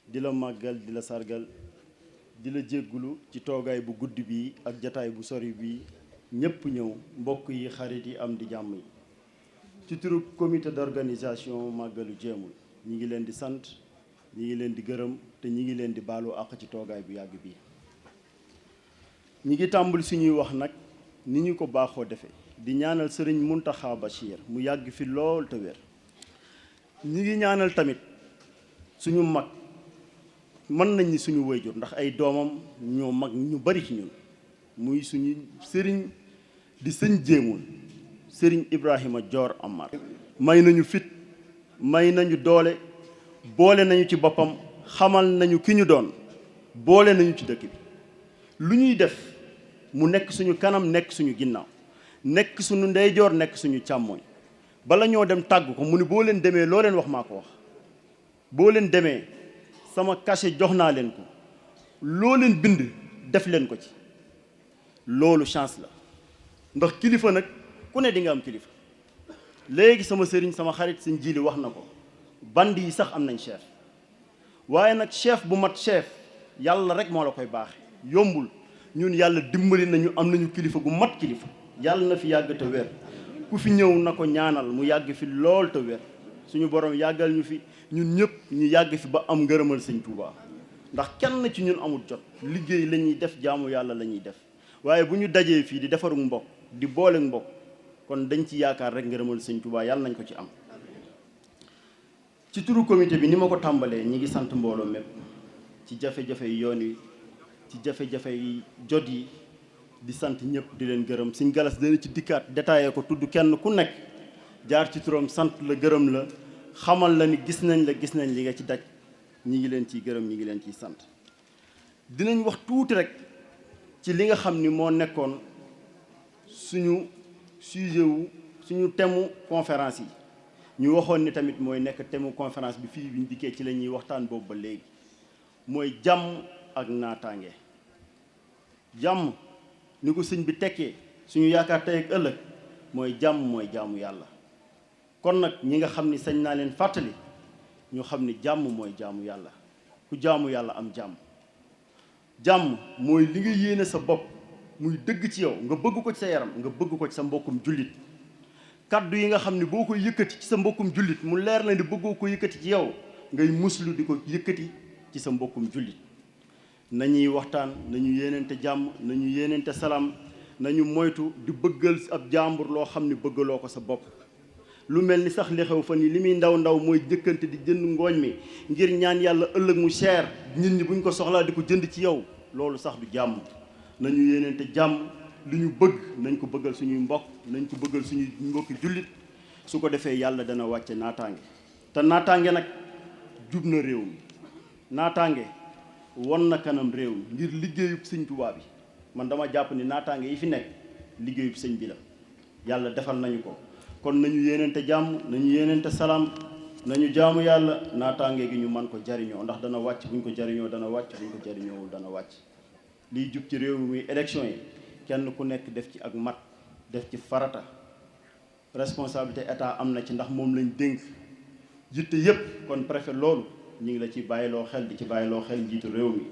di la màggal di la sargal di la jéggulu ci toogaay bu guddi bi ak jataay bu sori bi ñépp ñëw mbokk yi xarit yi am di jàmm yi ci turu comité d'organisation màggalu Jéemul ñi ngi leen di sant ñi ngi leen di gërëm te ñi ngi leen di baalu àq ci toogaay bu yàgg bi ñi ngi tàmbali suñuy wax nag ni ñu ko baaxoo defee di ñaanal sëriñ Muntaxa Bachir mu yàgg fi lool te wér ñi ngi ñaanal tamit suñu mag mën nañ ni suñu wayjur ndax ay doomam ñoo mag ñu bari ci ñun muy suñu sëriñ di sëñ Jéemul sëriñ Ibrahima Dior Amar may nañu fit may nañu doole boole nañu ci boppam xamal nañu ki ñu doon boole nañu ci dëkk bi lu ñuy def mu nekk suñu kanam nekk suñu ginnaaw nekk suñu ndeyjoor nekk suñu càmmooñ bala ñoo dem tàgg ko mu ni boo leen demee loo leen wax maa ko wax boo leen demee sama cachet jox naa leen ko loo leen bind def leen ko ci loolu chance la ndax kilifa nag ku ne di nga am kilifa léegi sama sëriñ sama xarit sëñ Jili wax na ko band yi sax am nañ chef waaye nag chef bu mat chef yàlla rek moo la koy baaxe yombul ñun yàlla dimbali nañu am nañu kilifa gu mat kilifa yàlla na fi yàgg te wér ku fi ñëw na ko ñaanal mu yàgg fi lool te wér suñu borom yàggal ñu fi ñun ñëpp ñu yàgg fi ba am ngërëmal sëñ Touba ndax kenn ci ñun amul jot liggéey la ñuy def jaamu yàlla la ñuy def waaye bu ñu dajee fii di defaru mbokk di boole mbokk kon dañ ci yaakaar rek ngërëmal sëñ Touba yàlla nañ ko ci am ci turu comité bi ni ma ko tàmbalee ñi ngi sant mbooloo mépp ci jafe-jafe yi yoon wi ci jafe-jafe yi jot yi di sant ñëpp di leen gërëm Sëñ Galas dana ci dikkaat détaillé ko tudd kenn ku nekk jaar ci turam sant la gërëm la xamal la ni gis nañ li nga ci daj ñi ngi leen ciy gërëm ñi ngi leen ciy sant dinañ wax tuuti rek ci li nga xam ni moo nekkoon suñu sujet wu suñu thème conférence yi ñu waxoon ni tamit mooy nekk thème conférence bi fii bi ñu dikkee ci la ñuy waxtaan boobu ba léegi mooy jàmm ak naataange jàmm ni ko sëñ bi tekkee suñu yaakaar tey ak ëllëg mooy jàmm mooy jaamu yàlla kon nag ñi nga xam ni sañ naa leen fàttali ñu xam ni jàmm mooy jaamu yàlla ku jaamu yàlla am jàmm jàmm mooy li nga yéene sa bopp muy dëgg ci yow nga bëgg ko ci sa yaram nga bëgg ko ci sa mbokkum jullit kaddu yi nga xam ni boo koy yëkkati ci sa mbokkum jullit mu leer na ni bëggoo ko yëkkati ci yow ngay muslu di ko yëkkati ci sa mbokkum jullit nañuy waxtaan nañu yéeneente jàmm nañu yéeneente salaam nañu moytu di bëggal ab jàmbur loo xam ni bëggaloo ko sa bopp lu mel ni sax li xew fan yi li muy ndaw ndaw mooy jëkkante di jënd ngooñ mi ngir ñaan yàlla ëllëg mu cher nit ñi buñ ko soxlaa di ko jënd ci yow loolu sax du jàmm nañu yéeneente jàmm li ñu bëgg nañ ko bëggal suñuy mbokk nañ ko bëggal suñuy mbokki jullit su ko defee yàlla dana wàcce naataange te naataange nag jub na réew mi naataange won na kanam réew mi ngir liggéeyub sëñ Tuubaa bi man dama jàpp ni naataange yi fi nekk liggéeyub sëñ bi la yàlla defal nañu ko kon nañu yéeneente jàmm nañu yéeneente salaam nañu jaamu yàlla naataange gi ñu man ko jariñoo ndax dana wàcc buñ ko jariñoo dana wàcc buñ ko jariñoowul dana wàcc liy jub ci réew mi muy élection yi kenn ku nekk def ci ak mat def ci farata responsabilité état am na ci ndax moom lañ dénk jitte yépp kon préfet loolu ñu ngi la ci bàyyiloo xel di ci bàyyiloo xel njiitu réew mi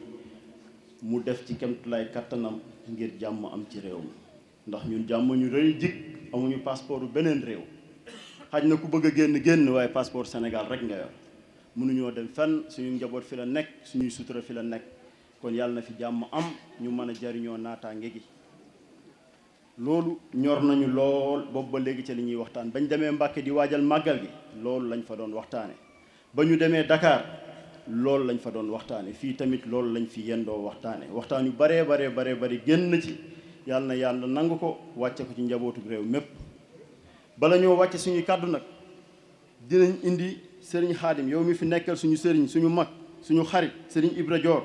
mu def ci kemtulaay kattanam ngir jàmm am ci réew mi ndax ñun jàmm ñu rëy jik amuñu passeport bu beneen réew xaj na ku bëgg a génn waaye passeport Sénégal rek nga yor mënuñoo dem fenn suñu njaboot fi la nekk suñuy sutura fi la nekk kon yàlla na fi jàmm am ñu mën a jariñoo naataange gi loolu ñor nañu lool boobu ba léegi ca li ñuy waxtaan bañ demee Mbàkke di waajal màggal gi loolu lañ fa doon waxtaane ba ñu demee Dakar loolu lañ fa doon waxtaane fii tamit loolu lañ fi yendoo waxtaane waxtaan yu bare génn ci yàlla na yàlla nangu ko wàcce ko ci njabootu réew mépp bala ñoo wàcce suñuy kàddu nag dinañ indi sëriñ Xaadim yow mi fi nekkal suñu sëriñ suñu mag suñu xarit sëriñ Ibra Dior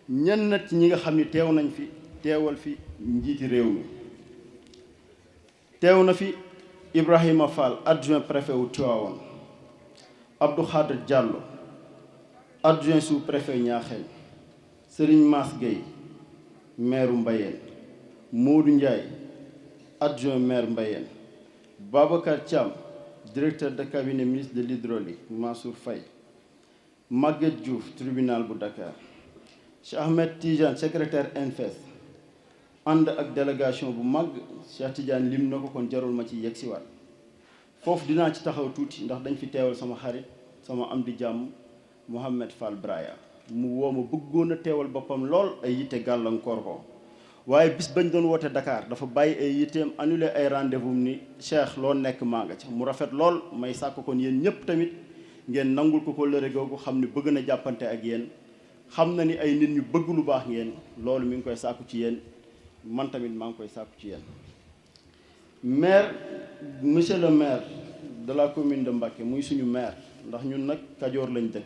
ñenn ci ñi nga xam ni teew nañ fi teewal fi njiiti réew mi teew na fi Ibrahima Fall adjoint préfet wu Tivaouane Abdou Khadir Diallo adjoint sous-préfet Niakhène Serigne Mass Gueye maire Mbayeen Modou Ndiaye adjoint maire Mbayeen Babacar Thiam directeur de cabinet ministre de l'hydraulique Mansour Faye Maguette Diouf tribunal bu Dakar Cheikh Ahmed Tidiane secrétaire NFES ànd ak délégation bu mag Cheikh Tidiane lim na ko kon jarul ma ci yegg siwaat foofu dinaa ci taxaw tuuti ndax dañ fi teewal sama xarit sama am di jàmm Mouhamed Fall Braya mu woo ma bëggoon a teewal boppam lool ay yitte gàllankoor ko waaye bis bañ doon woote Dakar dafa bàyyi ay yitteem annulé ay rendez-vous ni Cheikh loo nekk maa nga ca mu rafet lool may sàkk kon yéen ñëpp tamit ngeen nangul ko lëre googu xam ni bëgg na jàppante ak yéen xam na ni ay nit ñu bëgg lu baax ngeen loolu mi ngi koy sàkku ci yéen man tamit maa ngi koy sàkku ci yéen. maire monsieur le maire de la commune de Mbacké muy suñu maire ndax ñun nag Kajoor lañ dëkk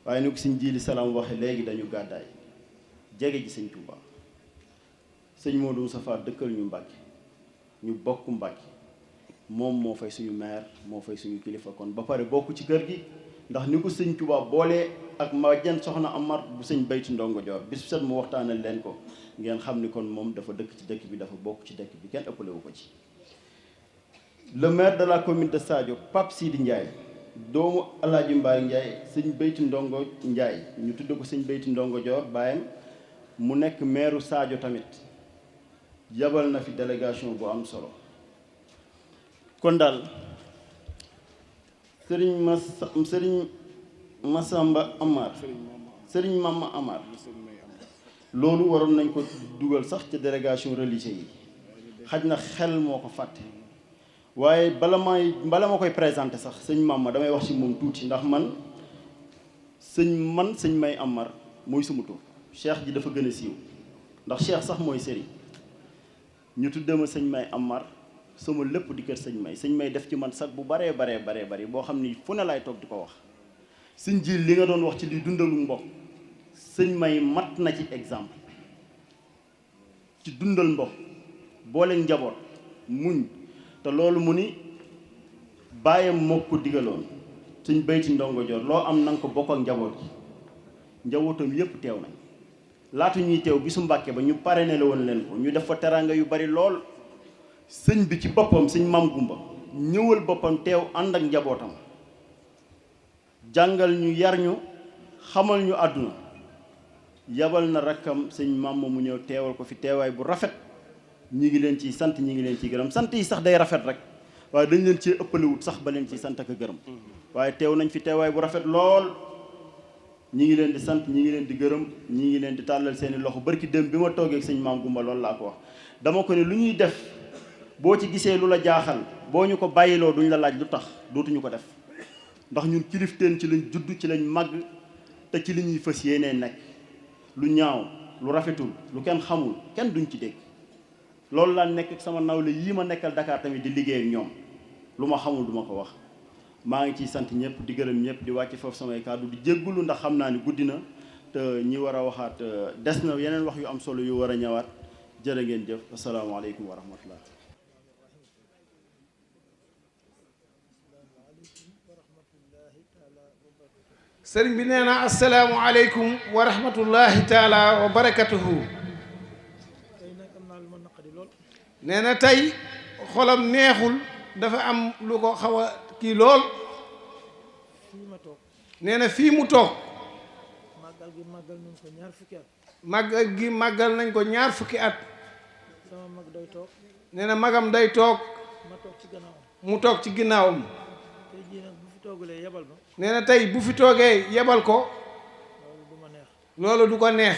waaye ni ko sëñ Jili Salaam waxe léegi dañu gàddaay jege ji sëñ Touba sëñ Modou Moustapha dëkkal ñu Mbacké ñu bokk Mbacké moom moo fay suñu maire moo fay suñu kilifa kon ba pare bokk ci kër gi ndax ni ko sëñ Touba boolee ak Madiène Soxna Amar bu sëñ Bayti Ndongo Joor bis bu set mu waxtaanal leen ko ngeen xam ni kon moom dafa dëkk ci dëkk bi dafa bokk ci dëkk bi kenn ëppale wu ko ci. le maire de la commune de Sadio Pape Sidi Ndiaye doomu Alaaji Mbaye Ndiaye sëñ Bayti Ndongo Ndiaye ñu tudd ko sëñ Bayti Ndongo Joor baayam mu nekk maire Sadio tamit yabal na fi délégation bu am solo kon daal Sëriñ Massamba Amar Sëriñ Mama Amar loolu waroon nañ ko dugal sax ca délégation religieuse yi xaj na xel moo ko fàtte waaye bala ma koy présenté sax sëñ Mama damay wax ci moom tuuti ndax sëñ May Amar mooy suma tur cheikh ji dafa gën a siiw ndax cheikh sax mooy sëriñ ñu tuddee ma sëñ May Amar sama lépp di kër sëñ May def ci man sax bu baree bari boo xam ni fu ne laay toog di ko wax sëñ ji li nga doon wax ci li dundalu mbokk sëñ May mat na ci exemple ci dundal mbokk boole njaboot muñ te loolu mu ni bàyyam moo ko digaloon sëñ Bayti Ndongo Joor loo am nanga ko bokk ak njaboot gi njabootam yépp teew nañ laatu ñuy teew bisu Mbàkke ba ñu parrainé la woon leen ko ñu def fa teraanga yu bari lool sëñ bi ci boppam sëñ Mam Gumba ñëwal boppam teew ànd ak njabootam jàngal ñu yar ñu xamal ñu àdduna yabal na rakkam sëñ Mama mu ñëw teewal ko fi teewaay bu rafet ñi ngi leen ciy sant ñi ngi leen ciy gërëm sant yi sax day rafet rek waaye dañ leen cee ëppalewut sax ba leen ciy sant ak gërëm waaye teew nañ fi teewaay bu rafet lool ñi ngi leen di sant ñi ngi leen di gërëm ñi ngi leen di tàllal seeni loxo barki dem bi ma toogee ak sëñ Mam Gumba loolu laa ko wax dama ko ne lu ñuy def boo ci gisee lu la jaaxal boo ñu ko bàyyiloo duñ la laaj lu tax dootuñu ko def ndax ñun kilifteen ci lañ judd ci lañ màgg te ci li ñuy fës yéenee nekk lu ñaaw lu rafetul lu kenn xamul kenn duñ ci dégg loolu laa nekk ak sama nawle yii ma nekkal Dakar tamit di liggéey ak ñoom lu ma xamul duma ko wax maa ngi ciy sant ñëpp di gërëm ñëpp di wàcc foofu samay kàddu di jéggulu ndax xam naa ni guddi na te ñi war a waxaat des na yeneen wax yu am solo yu war a ñëwaat jërë ngeen jëf asalaamaaleykum wa rahmatullah sëriñ bi nee na asalaamualeykum wa rahmatullahi taala wa barakatuhu nee na tey xolam neexul dafa am lu ko xaw a kii lool nee na fii mu toog màggal gi màggal nañ ko ñaar fukki at nee na magam day toog mu toog ci ginnaawam nee na tey bu fi toogee yebal ko loolu du ko neex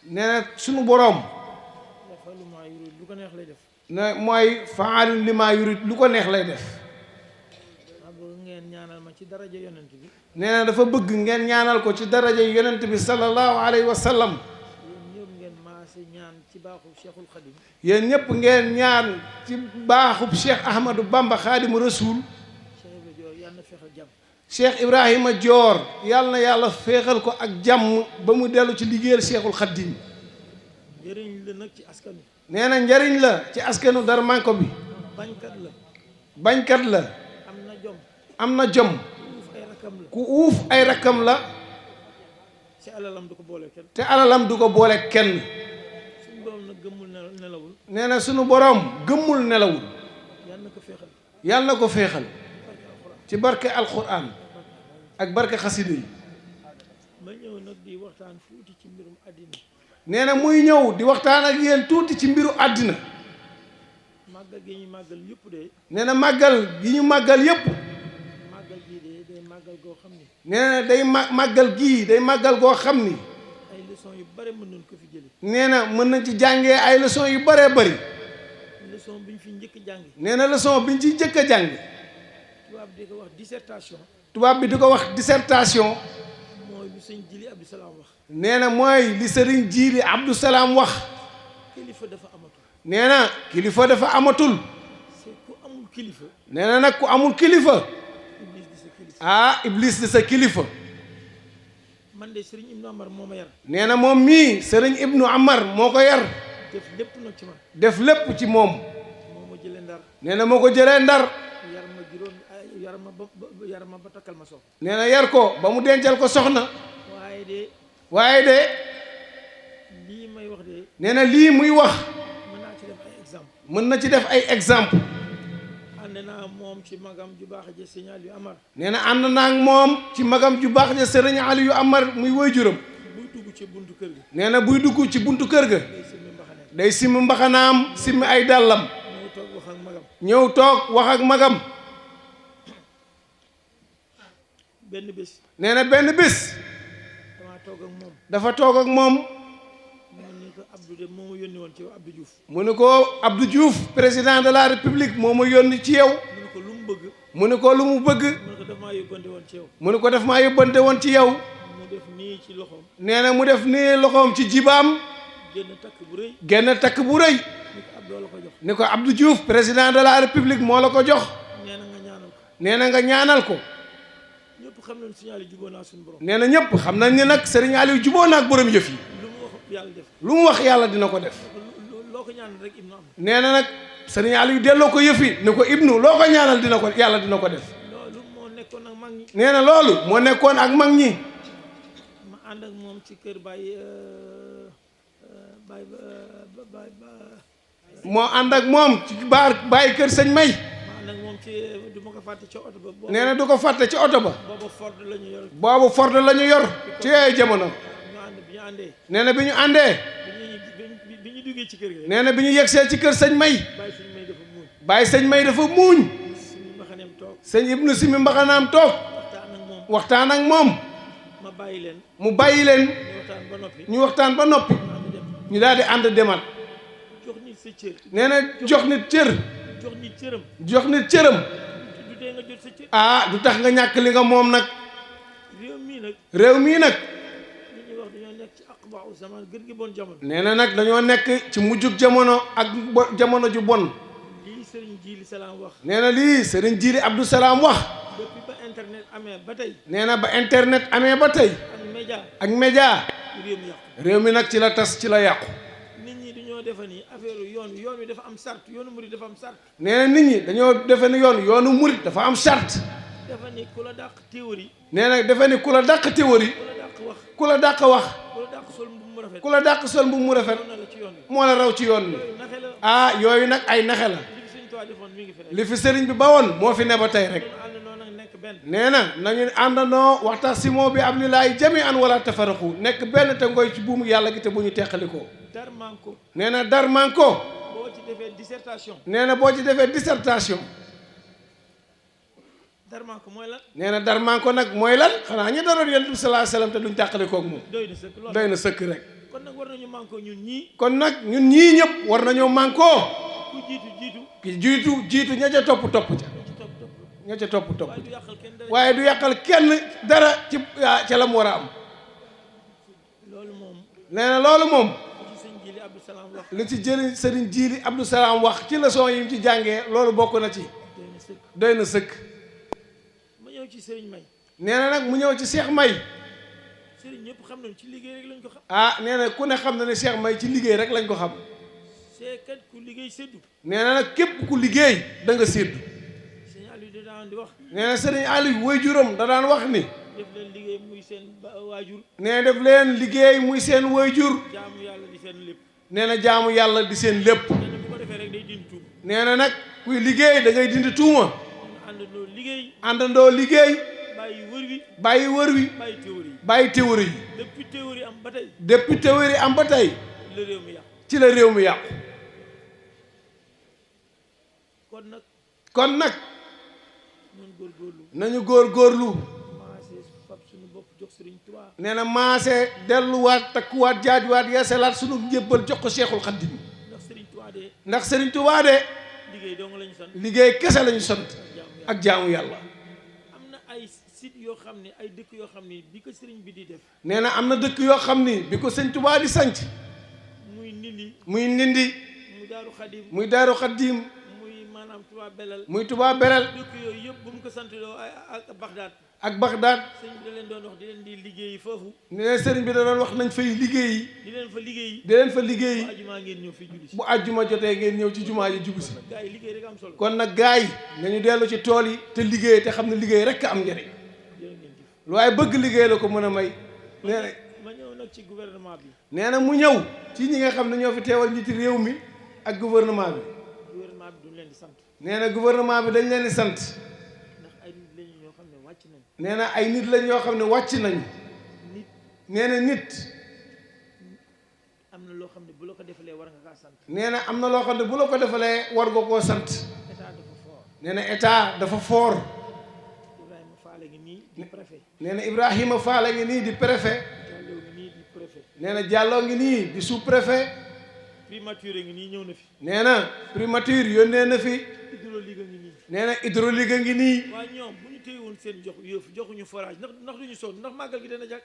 nee na sunu boroom ne mooy faalun lima yurid lu ko neex lay def nee na dafa bëgg ngeen ñaanal ko ci daraja yonent bi sallallahu alayhi wa sallam yéen ñëpp ngeen ñaan ci baaxub Cheikh Ahmadou Bamba Xaadimu Rasuul Cheikh Ibrahima Dior yàlla na yàlla féexal ko ak jàmm ba mu dellu ci liggéeyal Cheikhul Khadim njëriñ la nag ci askan wi nee na njëriñ la ci askanu Darmanko bi bañkat la am na jom ku uuf ay rakkam la te alalam du ko boole kenn te alalam du ko boole kenn suñu borom nag gëmmul nelawul nee na suñu borom gëmmul nelawul yàlla na ko féexal yàlla na ko féexal ci barke alquran ak barke xasida yi. ma ñëw nag di waxtaan tuuti ci mbirum àddina. nee na muy ñëw di waxtaan ak yéen tuuti ci mbiru àddina. màggal gi ñu màggal yëpp de. nee na màggal gi ñu màggal yëpp. màggal gii de day màggal goo xam ni. nee na day màggal gii day màggal goo xam ni. ay leçons yu bare mën nañ ko fi jële. nee na mën nañ ci jàngee ay leçons yu bëree bëri. leçon bi ñu fi njëkk a jàngi. nee na leçon bi ñu ci njëkk a jàng. tubaab di ko wax dissertation. tubaab bi di ko wax dissertation. mooy lu sëñ Jili Abdou Salaam wax. nee na mooy li sëriñ Jili Abdou Salaam wax. kilifa dafa amatul. nee na kilifa dafa amatul. c'est ku amul kilifa. nee na nag ku amul kilifa. Iblis di sa kilifa. ah Iblis di sa kilifa. man de Serigne Ibnu Amar moo ma yar. nee na moom mii sëriñ Ibnu Amar moo ko yar. def lépp nag ci man. def lépp ci moom. moo ma jëlee ndar. nee na moo ko jëlee ndar. yar ma juróom yar ma ba takkal ma sox. nee na yar ko ba mu dencal ko soxna. waaye de. lii may wax de. nee na lii muy wax. mën naa ci def ay exemple. mën na ci def ay exemple. ànd naa moom ci magam ju baax ja Sëriñ Aliou Amar. nee na ànd naa ak moom ci magam ju baax ja Sëriñ Aliou Amar muy waajuram. buy dugg ci buntu kër ga. nee na buy dugg ci buntu kër ga. day simmi mbaxanaam simmi ay dàllam. ñëw toog wax ak magam. ñëw toog wax ak magam. benn bés. nee na benn bés. damaa toog ak moom. dafa toog ak moom. mu ne ko Abdou de moo ma yónni woon ci yow Abdou Diouf. mu ne ko Abdou Diouf président de la république moo ma yónni ci yow. mu ne ko lu mu bëgg. mu ne ko lu mu bëgg. mu ne ko daf maa yóbbante woon ci yow. mu ne ko daf maa yóbbante woon ci yow. mu def nii ci loxoom. nee na mu def nii loxoom ci jibaam. génn takk bu rëy. génn takk bu rëy. ni ko Abdou la ko jox. ni ko Abdou Diouf président de la république moo la ko jox. nee na nga ñaanal ko. nee na nga ñaanal ko. ñëpp xam nañu Sëriñ Aliou jubóo naa suñu borom. nee na ñëpp xam nañ ni nag Serigne Aliou jubóo na ak borom yëf yi. lu mu wax yàlla def. lu mu wax yàlla dina ko def. loo ko ñaanal rek Ibnu am. nee na nag Serigne Aliou delloo ko yëf yi ni ko Ibnu loo ko ñaanal dina ko yàlla dina ko def. loolu moo nekkoon ak mag ñi. nee na loolu moo nekkoon ak mag ñi. ma ànd ak moom ci kër Baye moo ànd ak moom ci bàyyi kër sëñ May. ma ànd ak moom ci du ma ko fàtte ci oto ba. nee na du ko fàtte ci oto ba. boobu Ford la ñu yor. boobu Ford la ñu yor ci yooyu jamono. ñu ànd bi ñu àndee. nee na bi ñu àndee. bi ñu duggee ci kër gi. nee na bi ñu yegsee ci kër sëñ May. Baye sëñ May dafa muuñ. bàyyi sëñ May dafa muuñ. suñu mbaxaneem toog. sëñ Ibnu Simi mbaxanaam toog. waxtaan ak moom. waxtaan ak moom. ma bàyyi leen. mu bàyyi leen. ñu waxtaan ba noppi. ñu waxtaan ba noppi. ñu daal di ànd demal. jox nit sa cër. nee na jox nit cër. jox nit cëram. jox nit cëram. du tee nga jot sa cër. ah du tax nga ñàkk li nga moom nag. réew mii nag. réew mii nag. li ñuy wax dañoo nekk ci aqbaaw zaman gën gi bon jamono. nee na nag dañoo nekk ci mujjug jamono ak jamono ju bon. lii Serigne Jili Salaam wax. nee na lii Serigne Jili Abdou Salaam wax. depuis ba internet amee ba tey. nee na ba internet amee ba tey. ak média. ak média. réew mi yàqu. réew mi nag ci la tas ci la yàqu. nit ñi dañoo defe ni affaire yoon wi dafa am sart yoonu murid dafa am sart. nee na nit ñi dañoo defe ni yoonu murit dafa am charte. dafa ni ku la dàq théorie. nee na defe ni ku la dàq théorie. ku la dàq wax. ku la dàq wax. ku la dàq sol mbubb mu rafet. ku la dàq sol mbubb mu rafet. na la ci yoon wi. moo la raw ci yoon bi. naxe la. ah yooyu nag ay naxe la. li fi Sëriñ Tuubaa defoon mi ngi fi rek. li fi sëriñ bi bawoon moo fi ne ba tey rek. ànd noonu nag nekk benn. nee na nañu àndandoo waxtasimoo bi hablillahi jami'an wala tafarraqu nekk benn te ngoy ci buumu yàlla gi te bu ñu teqalikoo. dar man ko. nee na dar man ko. boo ci defee dissertation. nee na boo ci defee dissertation. dar man ko mooy lan. nee na dar man ko nag mooy lan xanaa ñu daroon yonent bi sallallahu alayhi wasallam te duñ teqalikoo ak moom. doy na sëkk lool. doy na sëkk rek. kon nag war nañu man ko ñun ñii. kon nag ñun ñii ñëpp war nañoo mànkoo. ku jiitu. ki jiitu ña ca topp ca. ña ca topp waaye du yàqal kenn dara. waaye du yàqal kenn dara ci ca la mu war a am. loolu moom. nee na loolu moom. ci sëñ Jili Abdou Salaam wax. li ci jëli sëriñ Jili Abdou Salaam wax ci leçon yi mu ci jàngee loolu bokk na ci. doy na sëkk. doy na sëkk. ma ñëw ci Serigne May. nee na nag mu ñëw ci Cheikh May. Serigne ñëpp xam nañu ci liggéey rek lañ ko xam. ah nee na ku ne xam na ne Cheikh May ci liggéey rek lañ ko xam. c'est kat ku liggéey séddu. nee na nag képp ku liggéey da nga séddu. Serigne Aliou da daan di wax. nee na sëriñ Aliou waajuram da daan wax ni. def leen liggéey muy seen waajur. nee def leen liggéey muy seen waajur. jaamu yàlla di seen lépp. nee na jaamu yàlla di seen lépp. nee na bu ko defee rek day dindi tuub. nee na nag kuy liggéey da ngay dindi tuuma. àndandoo liggéey. àndandoo liggéey. bàyyi wër wi bàyyi wër wi bàyyi théorie yi bàyyi théorie yi depuis théorie am ba tey depuis théorie am ba tey la réew mi yàqu ci la réew mi yàqu kon nag kon nag ñun góorgóorlu nañu góorgóorlu maase fab suñu bopp jox Sëriñ Tuubaa nee na maase delluwaat takkuwaat jaajuwaat yeesalaat sunu njébbal jox ko Cheikhul Khadim ndax Sëriñ Tuubaa de ndax Serigne Touba de liggéey dong lañu sant liggéey kese lañu sant ak jaamu yàlla am na ay site yoo xam ne ay dëkk yoo xam ne bi ko sëriñ bi di def nee na am na dëkk yoo xam ni bi ko sëñ Touba di sanc muy Ndindi muy Ndindi muy Daaru Xadim muy Daaru Xadim muy maanaam Touba Belal muy Touba Belal dëkk yooyu yëpp bu mu ko sant loo ak Bagdad ak Bagdad sëñ bi da leen doon wax di leen di liggéeyi foofu nee na sëriñ bi da doon wax nañ fay liggéeyi di leen fa liggéeyi di leen fa liggéeyi bu àjjuma ngeen ñëw fii julli si bu àjjuma jotee ngeen ñëw ci jumaa ji jubu si gaa yi liggéey rek am solo kon nag gaay yi nañu dellu ci tool yi te liggéey te xam ne liggéey rek am njëriñ jërë ngeen jëf lu waaye bëgg liggéey la ko mën a may nee na ma ñëw nag ci gouvernement bi nee na mu ñëw ci ñi nga xam ne ñoo fi teewal njiiti réew mi ak gouvernement bi gouvernement bi duñ leen di sant nee na gouvernement bi dañ leen di sant ndax ay nit lañu ñoo xam ne wàcc nañ nee na ay nit lañ yoo xam ne wàcc nañu nit nee na nit am na loo xam ne bu la ko defalee war nga kaa sant nee na am na loo xam ne bu la ko defalee war nga koo sant état dafa fort nee na état dafa fort Ibrahima Fall ngi nii di préfet nee na Ibrahima Fall ngi nii di préfet Diallo ngi nii di préfet nee na Diallo ngi nii di sous préfet primature ngi nii ñëw na fi nee na primature yónnee na fi hydraulique ngi nii nee na hydraulique ngi nii waaye ñoom bu ñu téye woon seen joxuñu forage ndax duñu sonn ndax màggal gi dana jag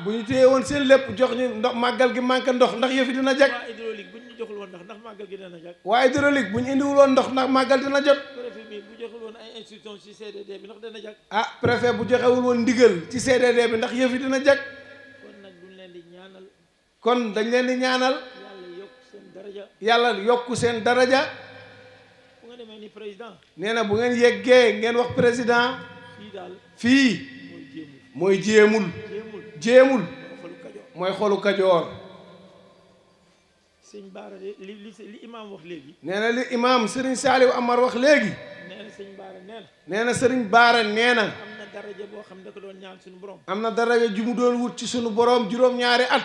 bu ñu téye woon seen lépp jox ñu ndox màggal gi manqué ndox ndax yëfi dina jag waa hydraulique bu ñu joxul woon ndax màggal gi dana jag waaye hydraulique bu ñu indiwul woon ndox ndax màggal dina jot préfet bi bu joxul woon ay instruction ci CDD bi ndax dana jag préfet bu joxewul woon ndigal ci CDD bi ndax yëfi dina jag kon nag duñ leen di ñaanal kon dañ leen di ñaanal yàlla yokk seen daraja yàlla yokku seen daraja bu nga demee ni président nee na bu ngeen yeggee ngeen wax président fii daal fii mooy mooy jéemul jéemul mooy xolu Kajoor sëñ Baara de li imaam wax léegi nee na li imaam Serigne Saliou Amar wax léegi nee na sëñ Baara nee na nee na Serigne Baara nee na am na daraja boo xam ne da ko doon ñaan suñu borom am na daraja ju mu doon wut ci sunu borom juróom-ñaari at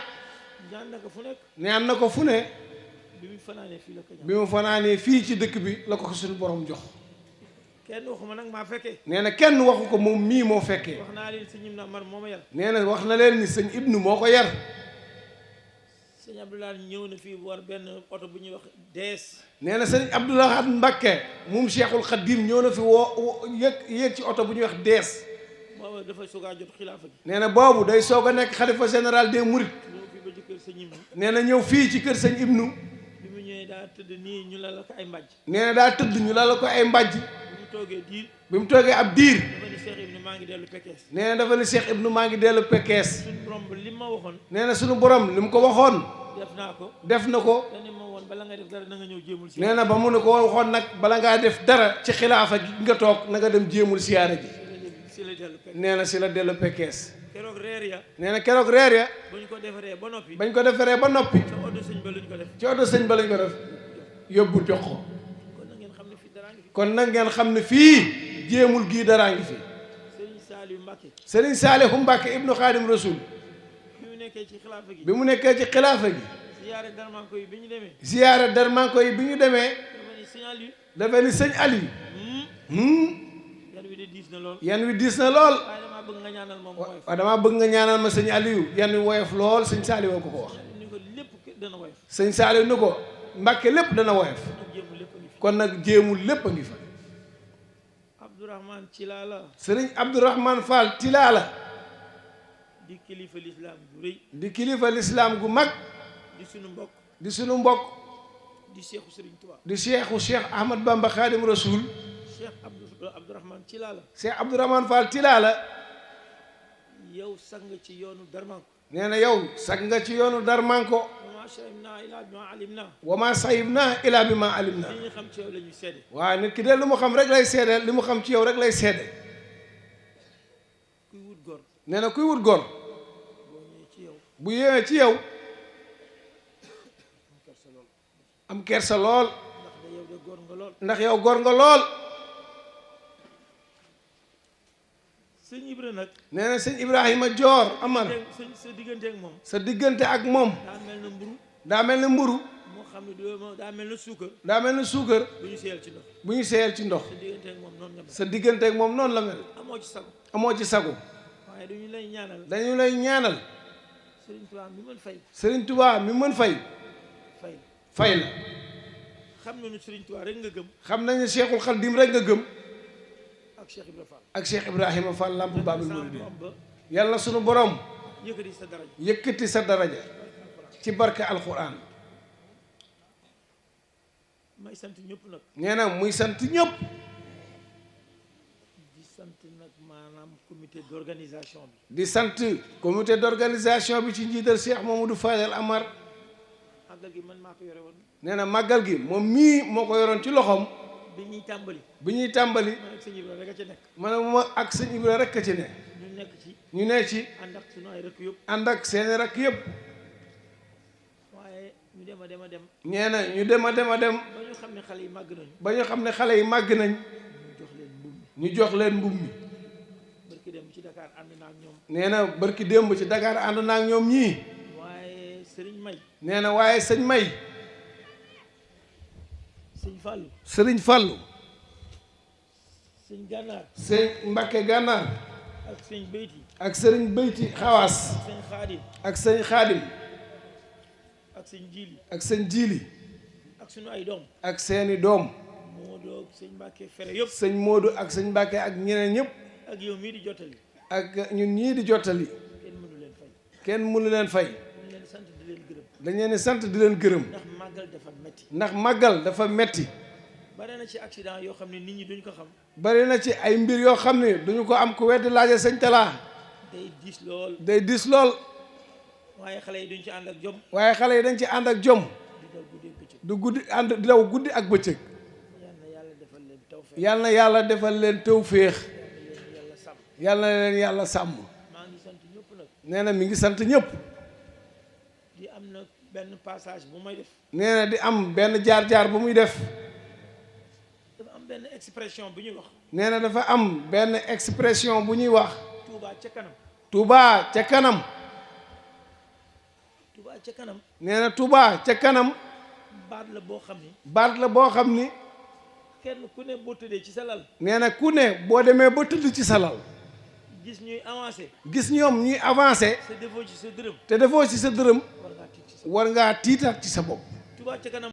ñaan na ko fu nekk ñaan na ko fu ne bi mu fanaanee fii la ko ñaan bi mu fanaanee fii ci dëkk bi la ko suñu borom jox kenn waxuma nag maa fekkee nee na kenn waxu ko moom mii moo fekkee wax naa leen sëñ Ibnu Amar moo ma yar nee na wax na leen ni sëñ Ibnu moo ko yar sëñ Abdoulaye ñëw na fii war benn oto bu ñuy wax dees nee na sëñ Abdoulaye Mbacké moom Cheikhul Khadim ñëw na fi yéeg ci oto bu ñuy wax dees booba dafay soogaa jot xilaafa gi nee na boobu day soog a nekk xalifa général des Mourides ñëw fii ba ci kër sëñ Ibnu nee na ñëw fii ci kër sëñ Ibnu bi mu ñëwee daa tëdd nii ñu la ko ay mbàjj nee na daa tëdd ñu la ko ay mbàjj bi mu toogee diir bi mu toogee ab diir dafa ni Cheikh Ibnu maa ngi dellu Pekes nee na dafa ni Cheikh Ibnu maa ngi dellu Pekes suñu borom ba li ma waxoon nee na suñu borom li mu ko waxoon def naa ko def na ko dani ma woon bala nga def dara na nga ñëw jéemul si nee na ba mu ne ko waxoon nag bala ngaa def dara ci xilaafa gi nga toog na nga dem jéemul siyaara ji si la dellu Pekes nee na si la dellu Pekes keroog reer ya nee na keroog reer ya bu ñu ko defaree ba noppi bañ ko defaree ba noppi ca oto sëñ ba luñ ko def ci oto sëñ ba lañ ko def yóbbu jox ko kon na ngeen xam ne fii dara ngi fi kon nag ngeen xam ne fii jéemul gii daraa ngi fi sëriñ Saliou Mbacké Serigne Saliou Mbacké ibnu Khadim Rasoul bi mu nekkee ci xilaafa gi bi mu nekkee ci xilaafa gi ziyaare darmanko yi bi ñu demee ziyaare darmanko yi bi ñu demee dafa ni sëñ Aliou dafa ni sëñ Aliou yan wi de diis na lool yan wi diis na lool waaye damaa bëgg nga ñaanal moom woyof waaw damaa bëgg nga ñaanal ma sëñ Aliou yan wi woyof lool sëñ Saliou ko ko wax ni ko lépp dana woyof sëñ Saliou ni ko Mbacké lépp dana woyof nag jéemu lépp a ngi fi kon nag jéemul lépp a ngi fa Abdourahmane ci laa la sëriñ Abdourahmane Fall Tilala di kilifa lislaam bu rëy di kilifa lislaam gu mag di sunu mbokk di sunu mbokk di Cheikhu Sëriñ Tuubaa di Cheikh Ahmad Bamba Khadim Rasoul Cheikh Abdourahmane ci laa la Cheikh Abdourahmane Fall Tilala yow sang ci yoonu darmanko nee na yow sag nga ci yoonu Darmanko wama shahidna ila bima alimna wa ma sayibna ila bi ma alimna li ñu xam ci yow la ñuy seede waaw nit ki de lu mu xam rek lay seede li mu xam ci yow rek lay seede kuy wut góor nee na kuy wut góor boo ñëwee ci yow bu yéwee ci yow kersa lool am kersa lool ndax da yow de góor nga lool ndax yow góor nga lool sëñ Ibra nag. nee na sëñ Ibrahima Dior Amar. sa diggante ak moom. sa diggante ak moom. daa mel na mburu. daa mel ne mburu. moo xam ne daa mel na suukar. daa mel ne suukar. bu ñu seeyal ci ndox. bu ñu seeyal ci ndox. sa diggante ak moom noonu la mel. sa diggante ak moom noonu la mel. amoo ci sago. amoo ci sago. waaye dañu lay ñaanal. dañu lay ñaanal. Serigne Touba mi mën fay. Serigne Touba mi mën fay. fay la. fay la. xam nañu Serigne Touba rek nga gëm. xam nañu Cheikhul Khadim rek nga gëm. ak Cheikh Ibrahima Fall. ak Cheikh Ibrahima Fall Lamp Baabul Sa Muridiin. borom ba yàlla sunu borom. yëkkati sa daraja. yëkkati sa daraja. ci barke alquran. may sant ñëpp nag. nee na muy sant ñëpp. di sant nag maanaam comité d'organisation bi. di sant comité d'organisation bi ci njiital Cheikh Mamadou Fadel Amar. màggal gi man maa ko yore woon. nee na màggal gi moom mii moo ko yoroon ci loxoom. bi ñuy tàmbali. bi ñuy tàmbali. man ak sëñ Ibra rek a ca nekk. ma ne ma ak sëñ Ibra rek a ci ne. ñu nekk ci. ñu ne ci. ànd ak sunu ay rëkk yëpp. ànd ak seeni rakk yëpp. waaye ñu dem a dem a dem. nee na ñu dem a dem a dem. ba ñu xam ne xale yi màgg nañu. ba ñu xam ne xale yi màgg nañ. ñu jox leen mbubb mi. ñu jox leen mbubb mi. barki dem ci Dakar ànd naa ak ñoom. nee na barki démb ci Dakar ànd naa ak ñoom ñii. waaye Serigne May. nee na waaye sëñ May. sëñ Fallou. sëriñ Fallou. sëñ Gànnaar. sëñ Mbacke Gànnaar. ak sëñ Beyti. ak sëriñ Beyti Xawaas. ak sëñ Xaadim. ak sëñ Xaadim. ak sëñ Jili. ak sëñ Jili. ak sunu ay doom. ak seeni doom. Modou ak sëñ Mbacke Fere yëpp. sëñ Modou ak sëñ Mbacke ak ñeneen ñëpp. ak yow mii di jottali. ak ñun ñii di jottali. kenn mënu leen fay. kenn mënu leen fay. dañ leen sant di leen gërëm. dañ leen di sant di leen gërëm. ndax màggal dafa metti. ndax màggal dafa metti. bare na ci accident yoo xam ne nit ñi duñ ko xam. bari na ci ay mbir yoo xam ne duñu ko am ku weddi laaje sëñ Talla. day diis lool. day dis lool. waaye xale yi duñ ci ànd ak jom. waaye xale yi dañ ci ànd ak jom. di daw guddi bëccëg. du guddi ànd di daw guddi ak bëccëg. yal na yàlla defal leen tawfeex. yal na yàlla defal leen tawféex. yàlla sàmm. yal na leen yàlla sàmm. maa ngi sant ñëpp nag. nee na mi ngi sant ñëpp. di am na benn passage bu may def. nee na di am benn jaar-jaar bu muy def. dafa am benn expression bu ñuy wax. nee na dafa am benn expression bu ñuy wax. Touba ca kanam. Touba ca kanam. Touba ca kanam. nee na Touba ca kanam. baat la boo xam ni. baat la boo xam ni. kenn ku ne boo tëddee ci sa lal. nee na ku ne boo demee ba tëdd ci sa lal. gis ñuy avancé. gis ñoom ñuy avancé. sa defoo ci sa dërëm. te defoo ci sa dërëm. war ngaa tiit ci sa war ngaa tiitaat ci sa bopp. Touba ca kanam.